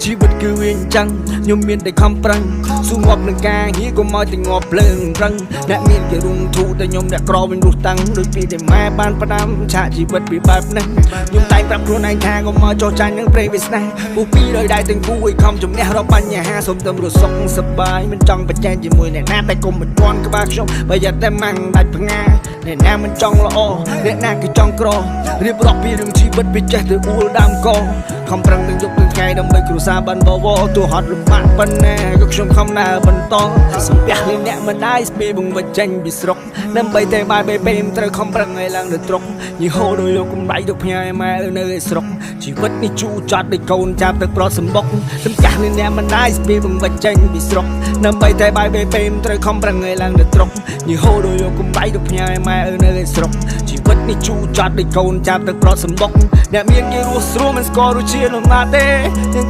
ជីវិតគឺវាអញ្ចឹងខ្ញុំមានតែខំប្រឹងស៊ូងាប់នឹងការងារកុំឲ្យតែងាប់ភ្លើងប្រឹងអ្នកមានគេរុងធូតែខ្ញុំអ្នកក្រវិញរស់តាំងដូចពីតែម៉ែបានផ្ដាំឆាកជីវិតពីបែបនេះខ្ញុំតែងប្រាប់ខ្លួនឯងថាកុំមកចោះចាញ់នឹងព្រៃវាសនាពូពីរដោយដៃទាំងគូឲ្យខំជំនះរាល់បញ្ហាសូមតែរស់សុខសប្បាយមិនចង់ប្រជែងជាមួយអ្នកណាតែកុំមិនទាន់ក្បាលខ្ញុំបើយ៉ាតែម៉ាំងដាច់ផ្ងាអ្នកណាមិនចង់ល្អអ្នកណាគឺចង់ក្ររៀបរាប់ពីរឿងជីវិតពីចេះទៅអួលដើមកខំប្រឹងទាំងយប់ទាំងថ្ងៃដើម្បីគ្រួសារបានបវរទោះហត់លំបាកប៉ុណ្ណាក៏ខ្ញុំខំដើរបន្តសំពះលអ្នកម្ដាយស្ពីបង្វិចចេញពីស្រុកដើម្បីតែបាយបេពេមត្រូវខំប្រឹងឲ្យឡើងទៅត្រុកញីហូដោយយកកំដៃទៅផ្ញើឲ្យម៉ែនៅឯស្រុកជីវិតនេះជូរចត់ដូចកូនចាប់ទឹកប្រត់សម្បុកសំពះលអ្នកម្ដាយស្ពីបង្វិចចេញពីស្រុកដើម្បីតែបាយបេពេមត្រូវខំប្រឹងឲ្យឡើងទៅត្រុកញីហូដោយយកកំដៃទៅផ្ញើឲ្យម៉ែនៅឯស្រុកជីវិតនេះជូរចត់ដូចកូនចាប់ទឹកប្រត់សម្បុកអ្នកមានគេរស់ស្រួលមិនស្គាល់រសជាតិលំបាកទេ។